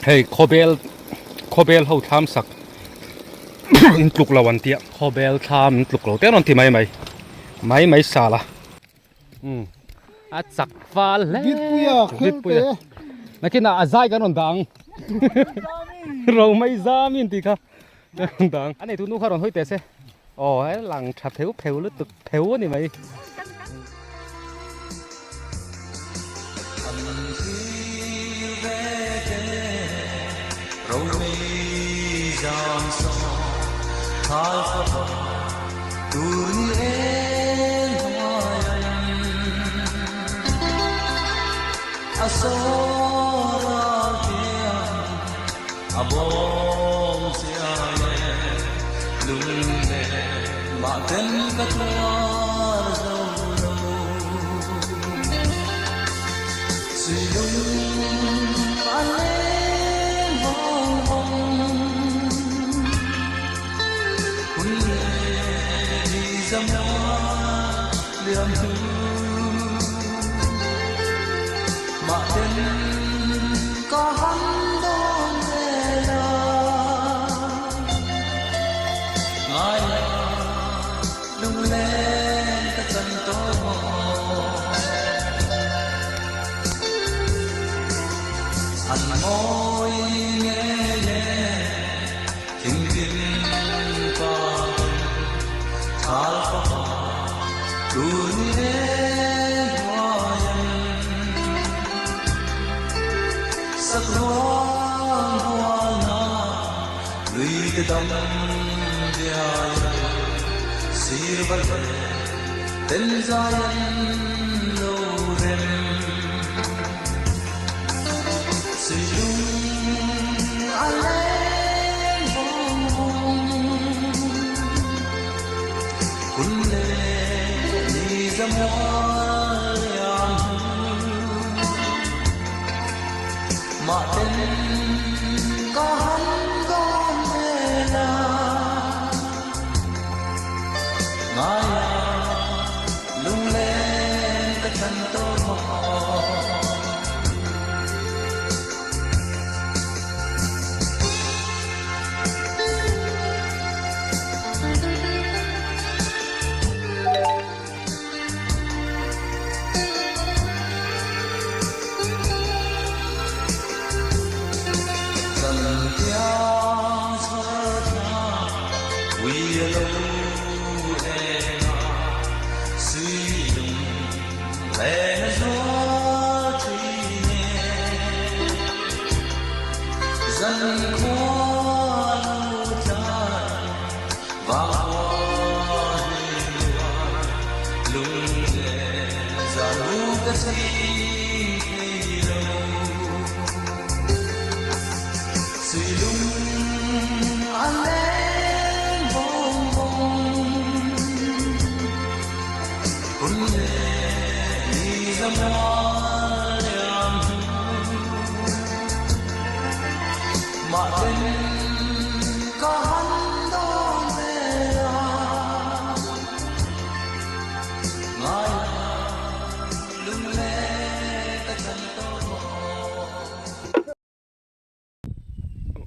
Hei khawbel khawbel ho thlam sak in tluk lo an tia khawbel thlam in tluk lo te rawn ti mai mai mai mai sal a um a chak fal hle Bitpuia Bitpuia nakinah a zai kan rawn dah ang romei zam in tih kha kan rawn dah ang a neitu nu kha rawn hawi teh se aw he lang tha pheu pheu lutuk pheu a ni mai.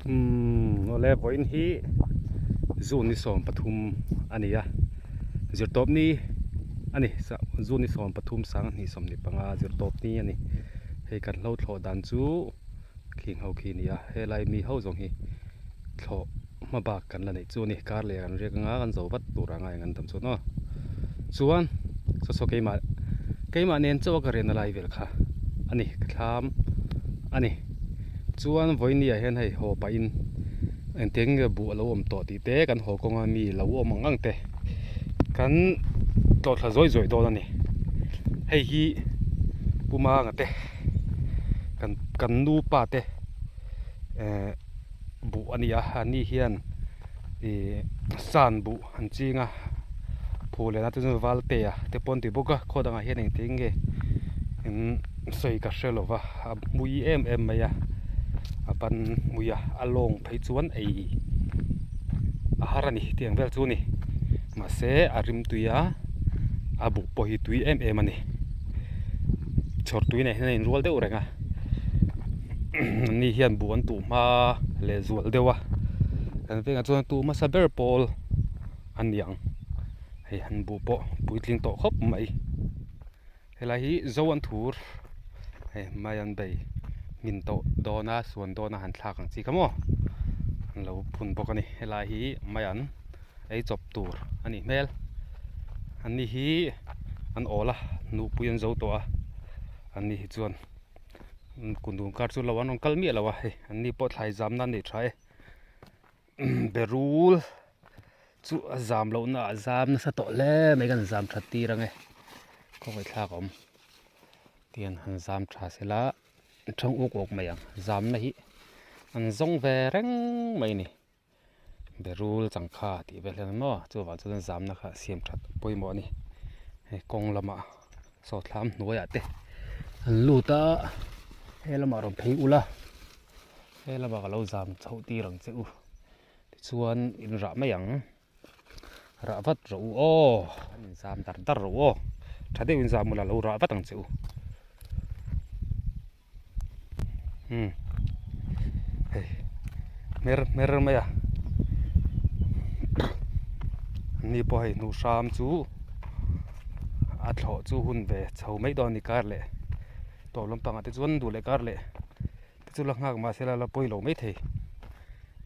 Umm awle vawiin hi June ni 13 a ni a zirtawp ni a ni June ni 13 2025 zirtawp ni a ni hei kan hlo thlawh dan chu khing ho khi a ni a helai mi ho zawng hi thlawh hma bak kan la neih chu a ni kar leh an riak anga kan zo vat tur anga eng an tam chuan aw chuan saw saw keimah keimah nen chauh a ka riahna lai vel kha a ni ka thlam a ni chuan vawiini ah hian hei haw pahin engtiang nge buh a lo awm tawh tih te kan haw kawnga mi lo awm ang ang te kan tlawh thla zawi zawi dawn a ni hei hi Pu Manga te kan kan nupa te eh. buh a ni a ani hian ih san buh an ching a phul leh na te chu valte a te pawh an ti bawk a khaw dangah hian engtin nge in sawi ka hre lo va a hmui em em mai a a ban hmui a a lawng phei chuan ei a har a ni tiang vel chu a ni mahse a rim tui a a buh pawh hi tui em em a ni chhawr tui nen hian a inrual deuh reng a. Anni hian buh an tuh hma leh zual deuh a, kan vengah chuan a tuh hmasa ber pawl a ni ang. Hei an buh pawh puitling tawh khawp mai. Helai hi zo an thur hei mai an bei hmin tawh dawn a suan dawn a han thlak ang chi kha maw an lo phun bawk a ni. Helai hi mai an ei chawp tur a nih hmel. Anni hi an awl a nuhpui an zo tawh a anni hi chuan kundun kar chu lo an rawn kal miah lo a hei anni pawh thlai zamna an nei tha e berul chu a zam lohna a zam nasa tawh hle mai kan zam that tir ang e khawngaih thlak a awm tihian han zam tha sela an thang uk uk mai ang zamna hi an zawng ve reng mai a ni. Berul changkha tih vel hian maw chuvang chuan zamna kha siam that pawimawh a ni hei kawng lamah saw thlam hnuaiah te an lut a he lamah rawn phei ula he lamah ka lo zam chhoh tir ang che u tichuan in rah mai ang rah vat rawh u aw an in zam dar dar rawh u aw tha deuh in zam ula lo rah vat ang che u umm hei hmer hmer mai a ni pawh hei hnuh hram chu a thlawh chu hun ve chho mai dawn a ni kar leh tawp lampangah te chuan duh leh kar leh te chu la nghak mahse la la pawi lo maithei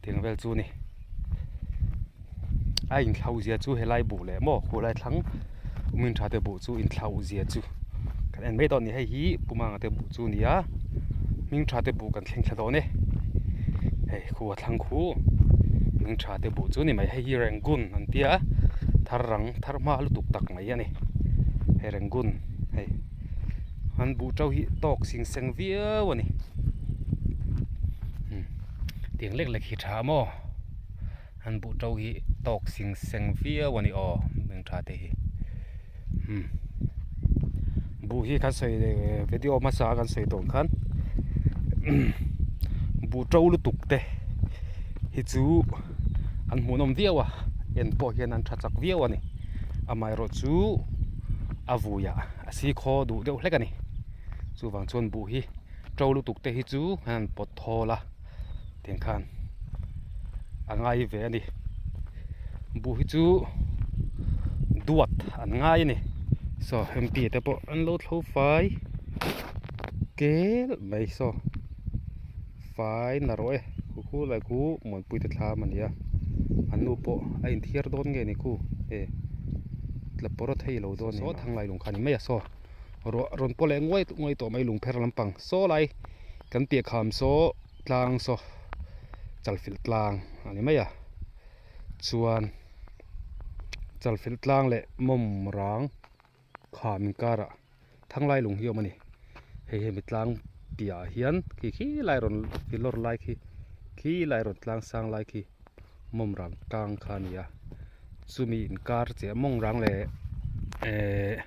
tiang vel chu a ni a inthlauh zia chu helai buh leh maw khulai thlang umin tha te buh chu inthlauh zia chu kan en mai dawn a ni hei hi pumanga te buh chu a ni a hming tha te buh kan thleng thla dawn e hei khu a thlang khu hming tha te buh chu a ni mai hei hi rangoon an tia thar rang thar hma lutuk tak mai a ni hei rangoon hei. An buh to hi tawk sing seng viau a ni tiang lek lek hi tha maw an buh to hi tawk sing seng viau a ni aw eng tha te hi umm buh hi kan sawi video hmasa a kan sawi tawh ang khan buh to lutuk te hi chu an hmuhnawm viau a en pawh hian an tha chak viau a ni amaherawhchu a vuiah. A si khaw duh deuh hlek a ni. Chuvang chuan buh hi to lutuk te hi chu an pawt thawl a tiang khan a ngai ve a ni. Buh hi chu duat an ngai a ni. Saw MP te pawh an lo thlo fai kel mai saw fai na rawh e khu khu lai khu Muanpui te thlam a ni a an nu pawh a inthiar dawn nge ni khu e tla pawr a thei lo dawn saw thanglai lung kha a ni mai a saw ruah rawn paw leh nguai nguai tawh mai lung pher lampang saw lai kan piah kham saw tlang saw chalfilh tlang a ni mai a chuan chalfilh tlang leh mawm rang kham inkarah Thanglai lung hi a awm a ni. Hei hemi tlang piahah hian khi khi lai rawn khi lawr lai khi khi lai rawn tlang sang lai khi mawm rang tlang kha a ni a. Chumi inkar chiah mawng rang leh ehh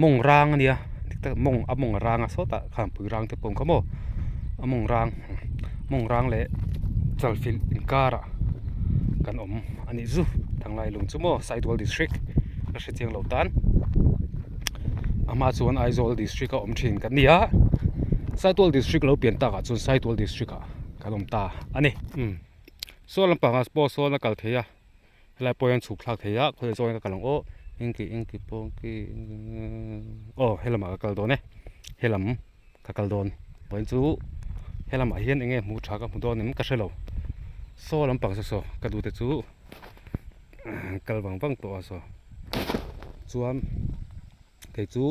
mawng rang a nia dik tak mawng a mawng a rang a sawtah khan pui rang te pawh a awm kha maw a mawng rang mawng rang leh chalfilh inkarah kan awm a nih chu Thanglai lung chu maw Saitual district ka hre chiang lo tan. A hma chuan Aizawl district a awm thin kan ni a, Saitual district lo pian takah chuan Saitual district ah kan awm ta a ni. Umm saw lampangah pawh sawn a kal thei a, helai pawh hian chhuk thlak thei a, khawi zawngin ka kal ang aw, engki engki pawh ki aw helamah ka kal dawn e, helam ka kal dawn vawiin chu helamah hian enge hmuh tha ka hmu dawn em ka hre lo, saw lampang saw saw ka duh te chu. kal vang vang tawh a saw chuan kei chu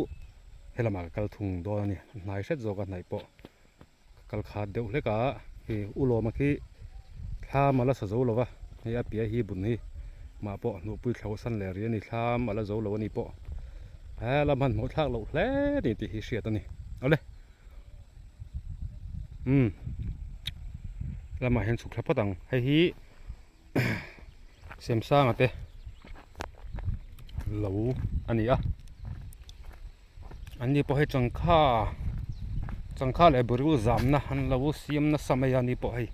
helamah ka kal thung dawn a ni hnai hret zawk a hnaih pawh ka kal khat deuh hlek a hei ulawma khi thlam a la sa zo lo va hei a piah hi bun hi mah pawh hnuhpui thlo san leh rih a ni thlam a la zo lo a ni pawh he la hmanhmawh thlak loh hle a ni tih hi hriat a ni awle. Umm lamah hian chhuk thla phawt ang hei hi. Semsanga te lo a ni a an ni pawh hei changkha changkha leh berul zamna an lo siam nasa mai a ni pawh hei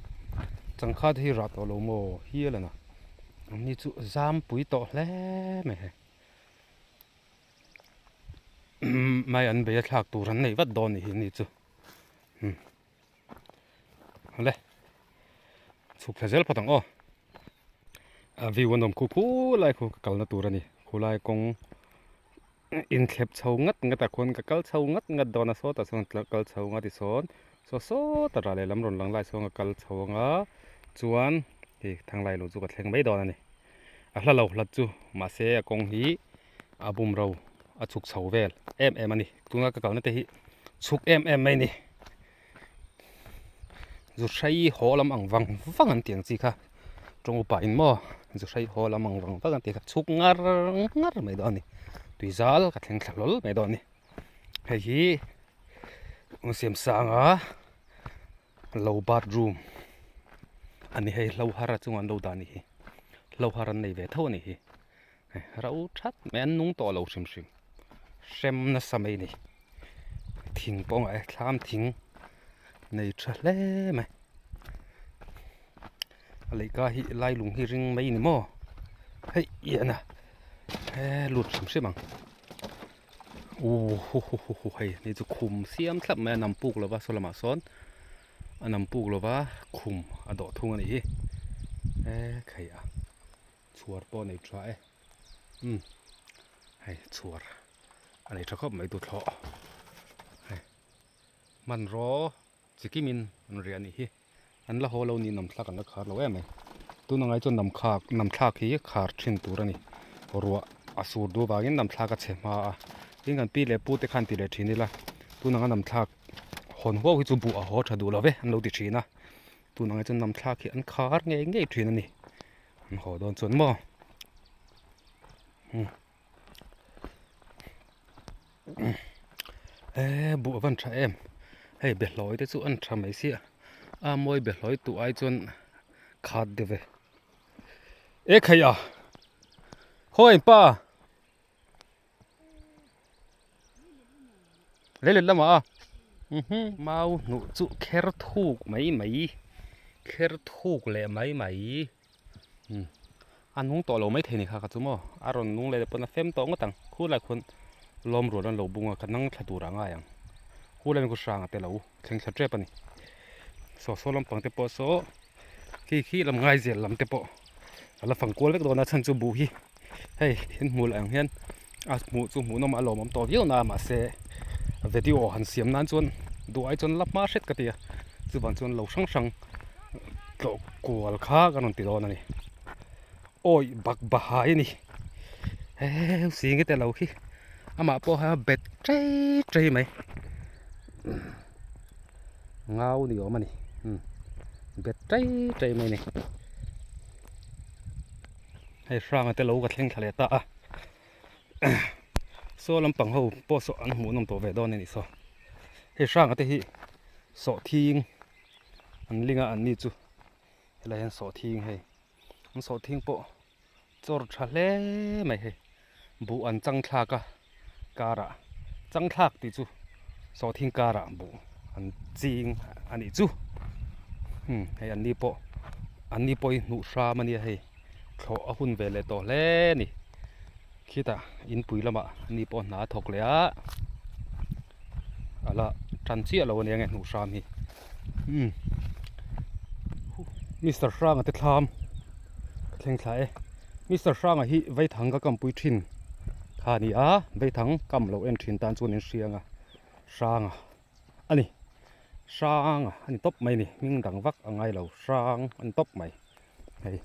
changkha te hi rah tawh lo maw hial a na an ni chu zam pui tawh hle mai hei mai an bei a thlak tur an nei vat dawn a ni hi ni chu. Awle chhuk thla zel phawt ang aw. A view a nawm khu khu lai khu ka kalna tur a ni khulai kawng inthlep chho ngat ngat ah khuan ka kal chho ngat ngat dawn a sawtah chuan kal chho ang a tisawn saw sawta rah lehlam rawn lang lai sawn ka kal chho ang a chuan hei thanglai lo chu ka thleng mai dawn a ni a hla lo hlat chu mahse a kawng hi a bumro a chhuk chho vel em em a ni tuna ka kalna te hi chhuk em em mai a ni. Zu hrei haw lam ang vang vang an tih ang chi kha tawng upa in maw zu hrei haw lam ang vang vang an tih kha chhuk ngar ngar mai dawn a ni tui zal ka thleng thla hlawl mai dawn a ni hei hi siam sanga lo bathroom a ni hei hlo har a chungah an lo dah a nih hi hlo har an nei ve tho a nih hi Rau that mai an nung tawh lo hrim hrim hrem nasa mai a ni thing pawh a ngah e thlam thing nei tha hle mai a leihka hi lai lung hi ring mai a ni maw hei ian a he lut hrim hrim ang uh hu hu hu hu hei ni chu khum siam thlap mai a nam puk lova saw lamah sawn a nam puk lova khum a dawh thung a nih hi he khai a. Chhuar pawh a nei tha e umm hei chhuar a nei tha khawp mai tuthlawh hei hmanraw chi kimin an riah a nih hi an la haw lo niin nam thlak an la khar lo em mai tuna ngai chuan nam khak nam thlak hi khar thin tur a ni ruah a sur duh avangin nam thlak a chhe hma a tin kan pi leh pu te khan ti leh thin ila tuna anga nam thlak hawn huau hi chu buh a haw tha duh lo ve an lo ti thin a tuna ngai chuan nam thlak hi an khar ngei ngei thin a ni. An haw dawn chuan maw e buh a van tha em hei behlawi te chu an tha mai sia a mawi behlawi tuh ai chuan khat deuh e e khai a khawi pa Leilet lamah a mau hnuh chu kher thuk mai mai kher thuk leh mai mai a nung tawh lo mai thei ni kha kha chu maw a rawn nung leh pawn a fem tawh ngawt ang khulai khuan lawm rual an lo bung a ka nang thla tur ah ngai ang khulai hian hrang a te lo thleng thla tep a ni saw saw lampang te pawh saw khi khi lam ngai zel lam te pawh a la fang kual vek dawn a chhan chu buh hi. Hei in hmuh leh ang hian a hmuh chu hmuhnawm a lawmawm tawh viau na mahse video han siam nan chuan duh ai chuan la hma hret ka ti a chuvang chuan lo hrang hrang tlawh kual kha ka rawn ti dawn a ni awi bak bahai a ni he sing te lo khi amah pawh kha bet tei tei mai ngau ni awm a ni bet tei tei mai a ni. Hei hranga te lo ka thleng thla leh ta a saw lampang ho pawh saw an hmuh nawm tawh ve dawn a ni saw hei hranga te hi sawhthing an ling a an ni chu helai hian sawhthing hei an sawhthing pawh chawr tha hle mai hei buh an chang thlak a karah chang thlak tih chu sawhthing karah buh an ching a nih chu hei an ni pawh an ni pawh hi hnuh hram a nia hei thlawh a hun ve leh tawh hle a ni khitah inpui lamah an ni pawh hna a thawk leh a a la tan chiah lo a nia nge hnuh hram hi Mister Hranga te thlam ka thleng thla e Mister Hranga hi Vaithang ka kampui thin kha a ni a Vaithang kam lo en thin tan chuan in hria ang a Hranga a ni Hranga a ni tawp mai a ni hming dang vak a ngai lo Hrang a ni tawp mai hei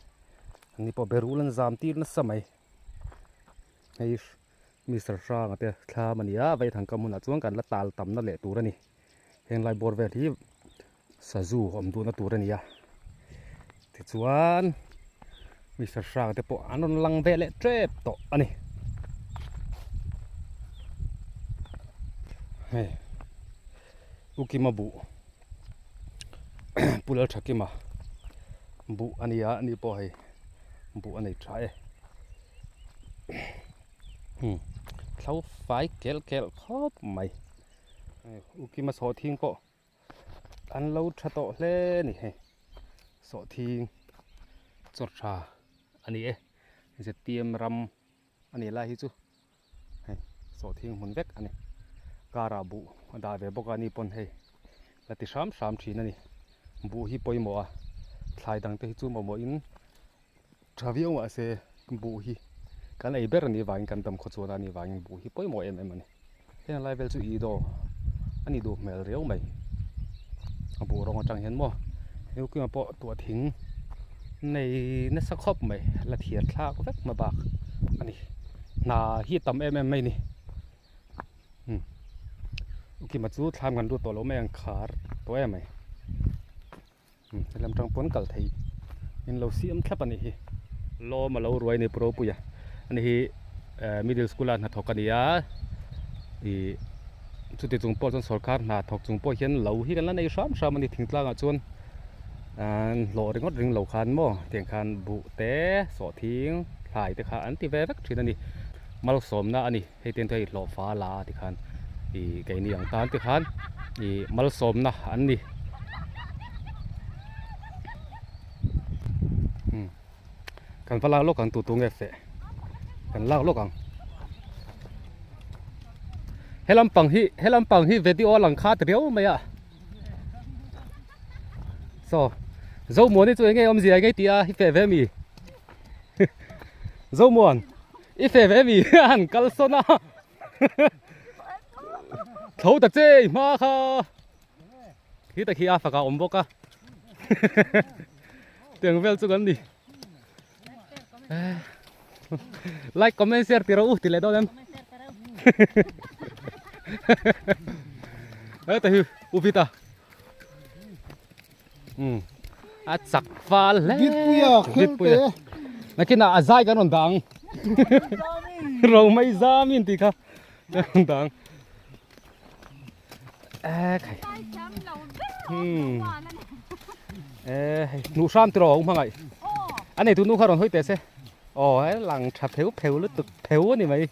an ni pawh berul an zam tir nasa mai hei Mister Hranga te thlam a ni a Vaithang kam hunah chuan kan la tal tamna leh tur a ni. Heng lai bawr vel hi sazu awm duhna tur a ni a tichuan mister hrang te pawh an rawn lang ve leh tep tawh a ni hei ukima buh pu lalthakima buh a ni a ani pawh hei buh a nei tha e thlo fai kelh kelh khawp mai. Ukima sawhthing pawh an lo tha tawh hle a ni hei sawhthing chaw tha a ni e zpm ram a ni lai hi chu hei sawhthing hmun vek a ni car ah buh a dah ve bawk a ni pawn hei la ti hram hram thin a ni. Buh hi pawimawh a, thlai dang te hi chu mamawh in tha viau mahse buh hi kan ei ber a nih vangin kan dam khaw chuan a nih vangin buh hi pawimawh em em a ni. Heng lai vel chu i daw a ni duh hmel riau mai. A buh rawng atang hian maw he kima pawh tuah thing nei nasa khawp mai la thiar thlak vek hma bak a ni. Hna hi a tam em em mai a ni. Umm kima chu thlam kan lut tawh lo mai ang khar tawh em mai. Umm helam tang pawn kal theih in lo siam thlap a nih hi. Lawm a lo ruai ni Puropuia ani hi eh middle school a hnathawk a ni a ih chuti chung pawh chuan sorkar hna thawk chung pawh hian lo hi kan la nei hram hram a ni thingtlang ah chuan ahh hlawh ringawt ring lo khan maw tiang khan buh te sawhthing thlai te kha an ti ve vek thin a ni malsawmna a ni. Hei te hei hlawhfa la ti khan ih keini ang tan te khan ih malsawmna an ni. Umm kan va lak lawk ang tu tu nge feh kan lak lawk ang. He lampang hi he lampang hi video a lang khat riau mai a. Saw Zomuani chu enge awmzia enge tih a i feh ve mi? Zomuan. I fe ve mi an kal sawn a tho ta che i hma kha khi ta khi a fak a awm bawk a tiang vel chu kan ni like comment share ti rawh u ti leh dawn em heta hi u vita Um a chak fal hle Vitpuia Vitpuia nakinah a zai kan rawn dah ang Romei zamin tih kha kan rawn dah ang e khai hmm e hei hnuh hram tiraw u hmangaih a nei tu nu kha rawn hawi teh se aw he lang tha pheu pheu lutuk pheu a ni mai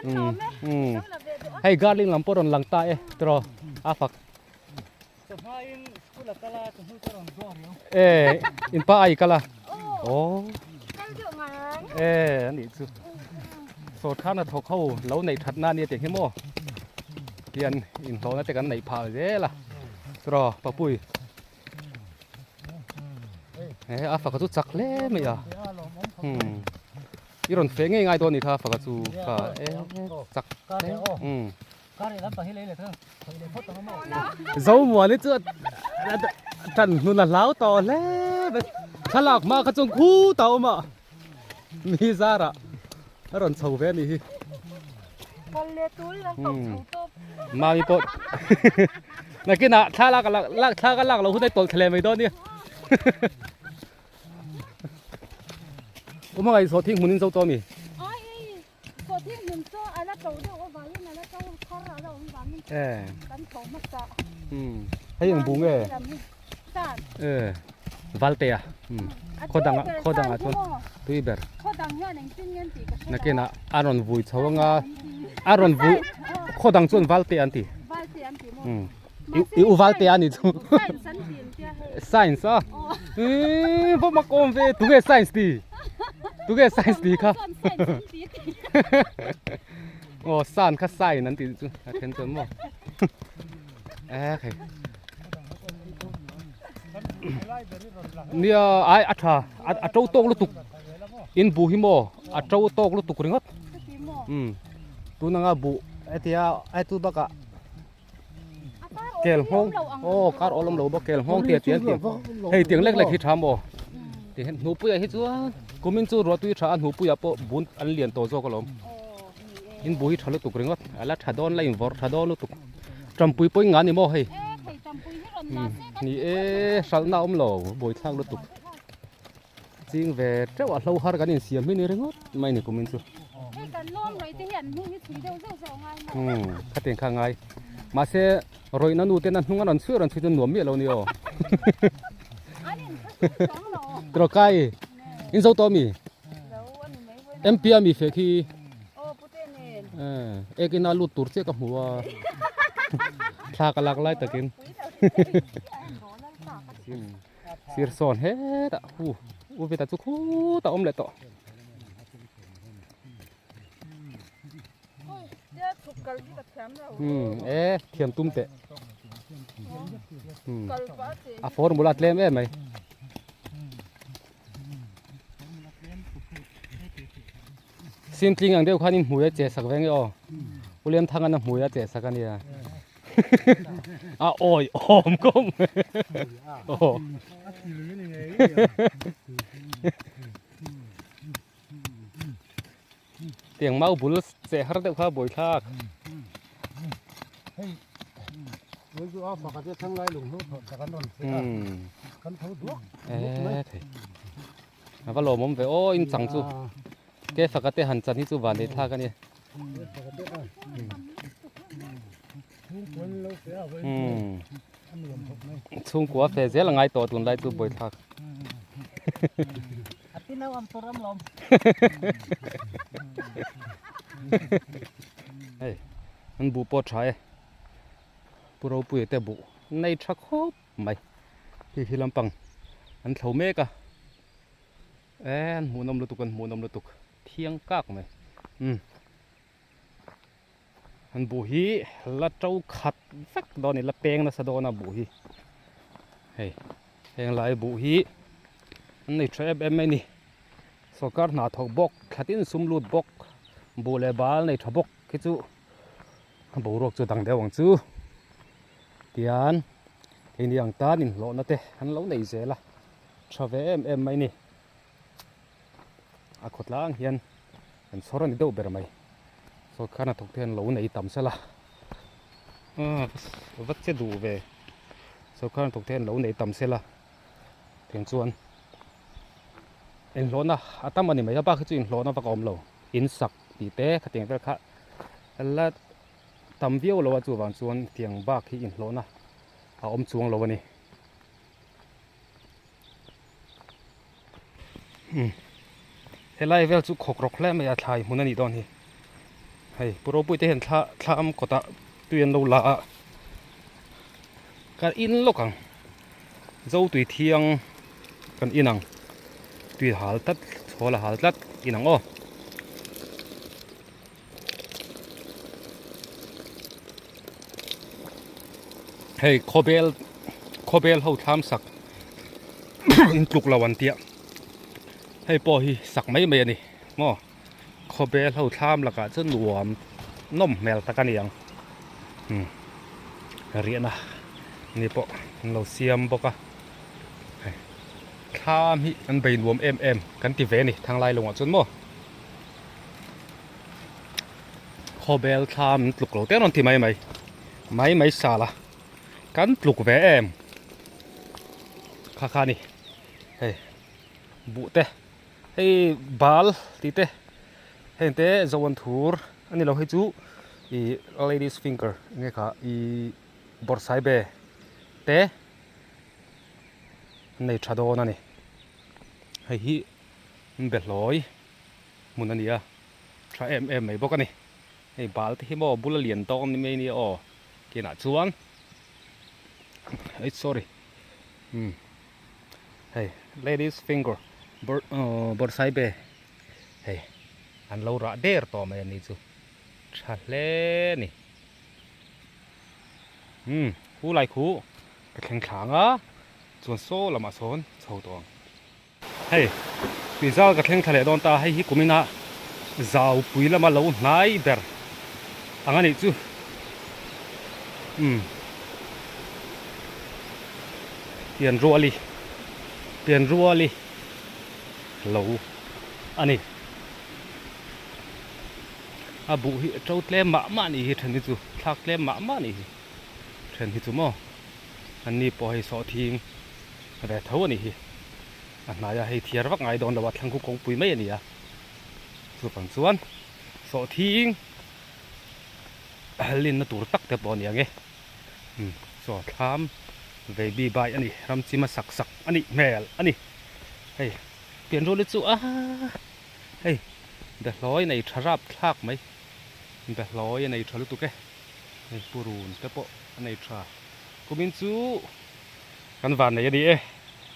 um um hei garling lam pawh rawn lang ta e tiraw a fak E in pa ai kal a aw e ani chu sawrkar hna thawk ho lo neih that na ania tih hi maw hian inhlawhna te kan neih phah zel a churaw papui e a faka chu chak hle mai a umm i rawn feh ngei ngai dawn a ni kha faka chu kha e chak hle umm. Zomuani chu tan hnun a hlau tawh hle mai thlalak hma kha chuan khutah a awm a mi zarah a rawn chho ve a nih hi mami pawh nakinah thlalak lak thla ka lak loh hun a tawlh thla leh mai dawn nia Umangaih sawhthing hmunin zo tawh a mi. Hei eng bu nge? E Valte a khaw dangah khaw dangah chuan tui ber nakinah a rawn vui chho anga a rawn vui khaw dang chuan Valte an ti i u Valte a ni chu science a ih va mak awm ve tunge science ti tunge science ti kha aw san kha sign an tih chu a then chuan maw e khai nia ai a tha a to tawk lutuk in bu hi maw a to tawk lutuk ringawt um tun anga buh hetia heti bakah kel nghawng aw kar awl awm lo bawk kel nghawng te a ti an ti hei tiang lek lek hi tha maw ti hian hnupuiah hi chuan kumin chu ruah tui tha a hnupuiah pawh bun an lian tawh zawk alawm in bu hi tha lutuk ringawt a la tha dawn la invawrh tha dawn lutuk tampui pawhin nga ni maw hei ni e hralhna a awm lo buaithlak lutuk. Ching ve teuh a hlo har kan insiam hi ni ringawt mai ni kumin chu. Hei kan lawm rawih te hi an hnung hi chhui deuh zeuh zeuh ngai maw? Umm khatiang kha ngai. Mahse rawihna nu ten a hnung a rawn chhui a rawn chhui chu nuam miah lo ni aw. An in kha chu chang lo. Trawkai in zo tawh mi? Zo a ni mai vawiin. MP a mi feh khi. Aw pute nen. Eh ek ina lut tur chiah ka hmu a. Thla ka lak lai takin. Sir sawn hetah hu u veta chu khutah awm leh tawh. E thiam tum teh. A formula tlem em mai. Simtling ang deuh khan in hmui a che sak ve nge aw. Uliam thang an a hmui a che sak a nia. A awi awm kawm. Aw. Tiang mau bul che har deuh kha buai thlak. Hei Lei chu a pakhat hi thlang lai lung hnu thawh tak an rawn theh a. Kan tho duak duak mai. E thei. A va lawmawm ve aw in chang chu. Ke faka te han chan hi chu van nei thlak a nia. Chhungkua fe zel a ngai tawh tunlai chu buaithlak. Hei an buh pawh tha e Pu Ropuia te buh nei tha khawp mai hei hi lampang an thlo mek a e an hmuhnawm lutuk an hmuhnawm lutuk thiang kak mai umm. An buh hi la to khat vek dawn a ni la peng nasa dawn a buh hi hei heng lai buh hi an nei tha em em mai a ni sawrkar hna thawk bawk thla tin sum lut bawk buh leh bal nei tha bawk hi chu a boruak chu dang deuh ang chu tian keini ang tan inhlawhna te an lo nei zel a tha ve em em mai a ni. A khawtlang hian an chhawr a ni deuh ber mai sawrkar hnathawk te hian lo nei tam sela ah va che duh ve sawrkar hnathawk te hian lo nei tam sela tiang chuan inhlawhna a tam a ni mai a bak hi chu inhlawhna vak a awm lo in sak tih te khatiang vel kha la tam viau lo a chuvang chuan tiang bak hi inhlawhna a awm chuang lo a ni. Helai vel chu khawk rawk hle mai a thlai hmun a nih dawn hi hei pu ropui te hian thla thlam kawtah tui an lo la a ka in lawk ang zo tui thiang kan in ang tui hal tlat chhawl a hal tlat in ang aw. Hei khawbel khawbel ho thlam sak in tluk lo an tia hei pawh hi sak mai mai a ni maw khawbel ho thlam lakah chuan nuam nawm hmel tak a ni ang umm riahna ni pawh an lo siam bawk a hei thlam hi an bei nuam em em kan ti ve a ni thanglai lungah chuan maw. Khawbel thla min tluk lo te rawn ti mai mai mai mai sal a kan tluk ve em kha kha ni hei buh te hei bal tih te heng te zoan thur a ni lo hei chu ih ladies finger enge kha ih bawrhsaibe te an nei tha dawn a ni hei hi behlawi. hmun a ni a tha em em mai bawk a ni hei bal te hi maw bula lian tawk ni mai nia aw kinah chuan eight sorry umm hei ladies finger bawrhsaibe hei an lo rah der tawh mai a ni chu tha hle a ni umm khu lai khu ka thleng thlang a chuan saw lamah sawn chho tawh ang. Hei, tuizal ka thleng thla leh dawn ta, hei hi kumina zaupui lama lo hnai ber ang a nih chu. Umm. Pian ruali, pian ruali lo a ni. A buh hi a to tlem mah mah a nih hi then hi chu, thlak tlem mah mah a nih hi then hi chu maw. An ni pawh hei sawhthing ve tho a nih hi. A hnaia hei thiar vak ngai dawn lo a, thlangkhu kawngpui mai a ni a. Chuvang chuan sawhthing linna tur tak te pawh a ni ang e. Umm chaw thlam vei bi bai a ni, ram chima sak sak a nih hmel a ni. Hei pian rual hi chu a hei behlawi nei tha rap thlak mai, behlawi a nei tha lutuk e. Hei purun te pawh a nei tha. Kumin chu kan van nei a ni e,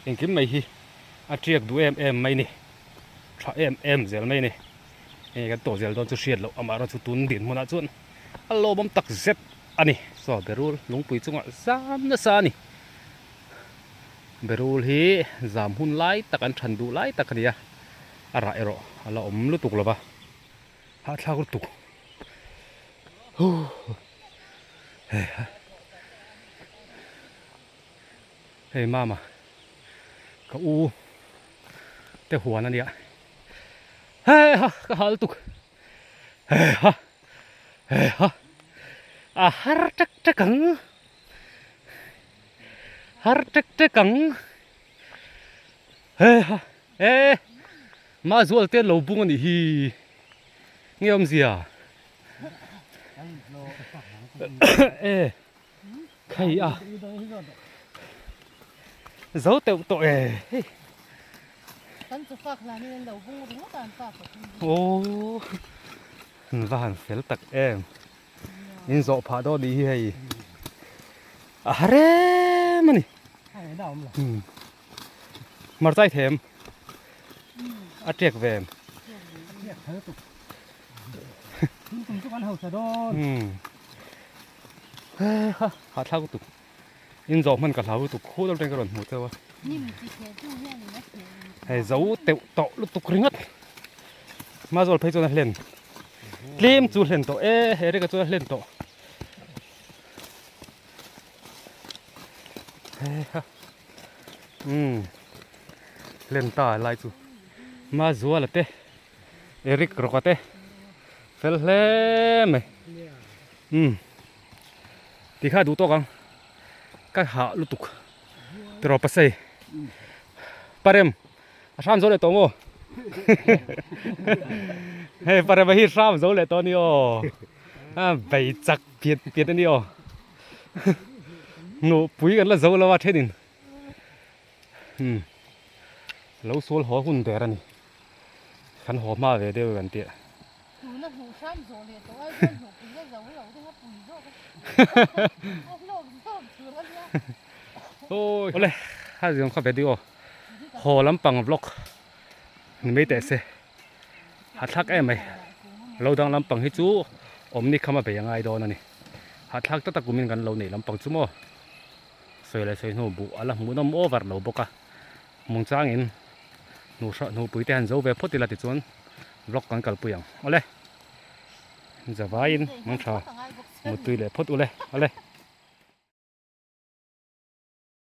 engkim mai hi a tiak duh em em mai ni, tha em em zel mai ni. Hei kan tawh zel dawn chu hriat loh amaherawh chu tun dinhmunah chuan a lawmawm tak zet a ni. Saw berul lungpui chungah zam nasa a ni. Berul hi zam hun lai tak an than duh lai tak a ni a, a rah erawh a la awm lutuk lo va, hahthlak lutuk. Hei mama ka u te huan a nia hei ha ka hal tuk hei ha hei ha a har tek tek ang har tek tek ang hei ha e mah zual te lo bung a nih hi nge awmzia e. Khai a zo teuh tawh e hei. Kan chu fak hlan in an lo bung ringawt a an pa pathum hi. Aww an va han fel tak em in zawh phah dawn nih hi hei a har em a ni. Hmarchai them a ṭek ve em. Hahthlak lutuk in zawh hman ka hlau lutuk khul atang ka rawn hmuh cheu a hei zo teuh tawh lutuk ringawt hma zawl phei chuan a hlen tlem chu a hlen tawh e he reka chuan a hlen tawh umm hlen ta lai chu hma zuala te Eric rawka te fel hle mai. Umm ti kha duh tawk ang ka hah lutuk tiraw pasei parem a hram zo leh tawh maw hei parem a hi hram zo leh tawh a ni aw a bei chak pian pian a ni aw hnuhpui kan la zo lo a thenin umm lo sual haw hun der a ni. Kan haw hma ve deuh kan tih. Tuna hmuh hram zawh leh tawh ai chuan hmuh pui a zo lo deuh a pui zawk a. A hlawk zawk tur a nia. Awi. Awle a ziang kha video haw lampang vlog ni mai teh se. Hahthlak em mai. Lo dang lampang hi chu awm ni kham a bei a ngai dawn a ni. Hahthlak tak tak kumin kan lo neih lampang chu maw. Sawi leh sawi hnu buh a la hmuhnawm over lo bawk a. Mungchangin hnu hrah hnu pui te han zo ve phawt ila tichuan vlog kan kalpui ang awle zavaiin mangtha muttui leh phawt ule awle.